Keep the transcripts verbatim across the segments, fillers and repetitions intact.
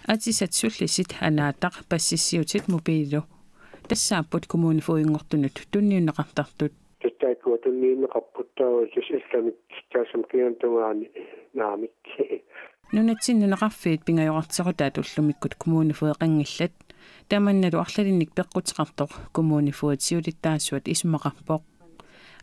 Atisat sullissit Anaataq, Passissiutit Mobilu tassaapput kommunefogedinngortunut tunniunneqartartut. Tassaakkua tunniunneqarput taava allamik tassaassuma kingorna tungaani naamik. Nunatsinni nunaqarfiit pingajorarterutaat ullumikkut kommunefogedit qanngillat. Tamannalu arlalinnik peqquteqartoq kommunefogedit siulittaasuat isumaqarpoq.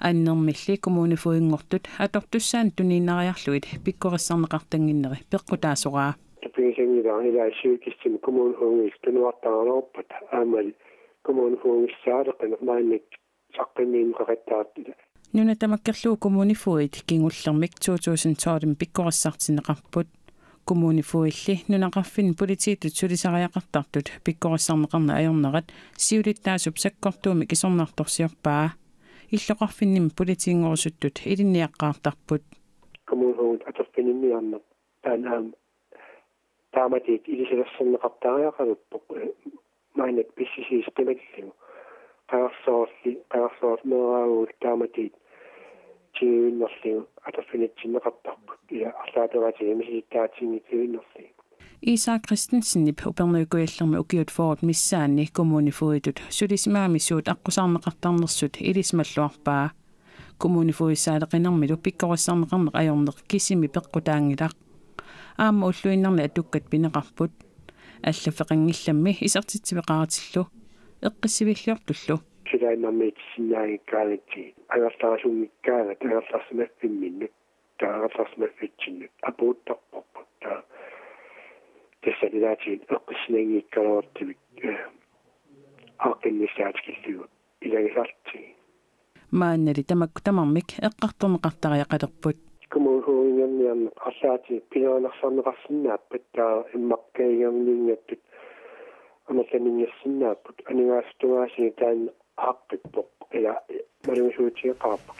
Annermilli kommunefogedinngortut atortussaannik tunniinnariarlugit pikkorissarneqartannginneri peqqutaasoraa. Tapiisanngilaq ilaa sivikitsumik kommunefogedit tunuartaraluarpata aammali kommunefogedissaaleqineq maannakkut saqqummiunneqaqattaartut. Nuna tamakkerlugu kommunefogedit kingullermik to tusind tolv pikkorissartinneqarput. Kommunefogedilli nunaqarfinni politiitut sulisariaqartartut pikkorissarneqarneq ajornerat siulittaasup sakkortuumik isornartorsiorpaa. Illoqarfinnimi politiinngorusuttut ilinniaqqaartarput. Kommunefogedit atorfinniarneq taanna aamma taamatigut ilisalersorneqartariaqalerpoq, eh, maannakkut pissisiisoq qimallugu. Qajarsoorli, qajarsoorli meeraagugut taamatigut tiguinnarlugu atorfinitsinneqartarput. Ilaa arlaatigut misilittaatinngitsuinnarlugu. Isak Christensenip Upernavik Kujallermi ukiut fyrret missaanni kommunefogeditut sulisimagami suut aqqusaarneqartarnersut ilisimalluarpaa. Kommunefogedissaaleqinermilu pikkorissarneqarneq ajorneq kisimi peqqutaanngilaq. Aamma ulluinnarni atukkat pineqarput. Allaffeqanngillammi isertitsiveqaratillu eqqissiviilliortullu. Silaannarmiitissinnaanngikkaangatsigit, angerlarisunngikkaangat angerlarsimaffimmit, taava angerlarsimaffitsinnut apuuttarparput. Taava tassa ilaatigut eqqissinanngikkaluartumik, eh, aaqqinnissaatigalugit ilagisartigit. Maannali tamakku tamarmik eqqartorneqartariaqalerput. Kommunefogedinngorniarneq arlaatigut pilerinarsorneqarsinnaappat taava immaqa kajunngorninngattut amerlanersinnaapput, aningaasat tungaasigut taanna aaqqippoq, ilaa malugisuutigeqaarput.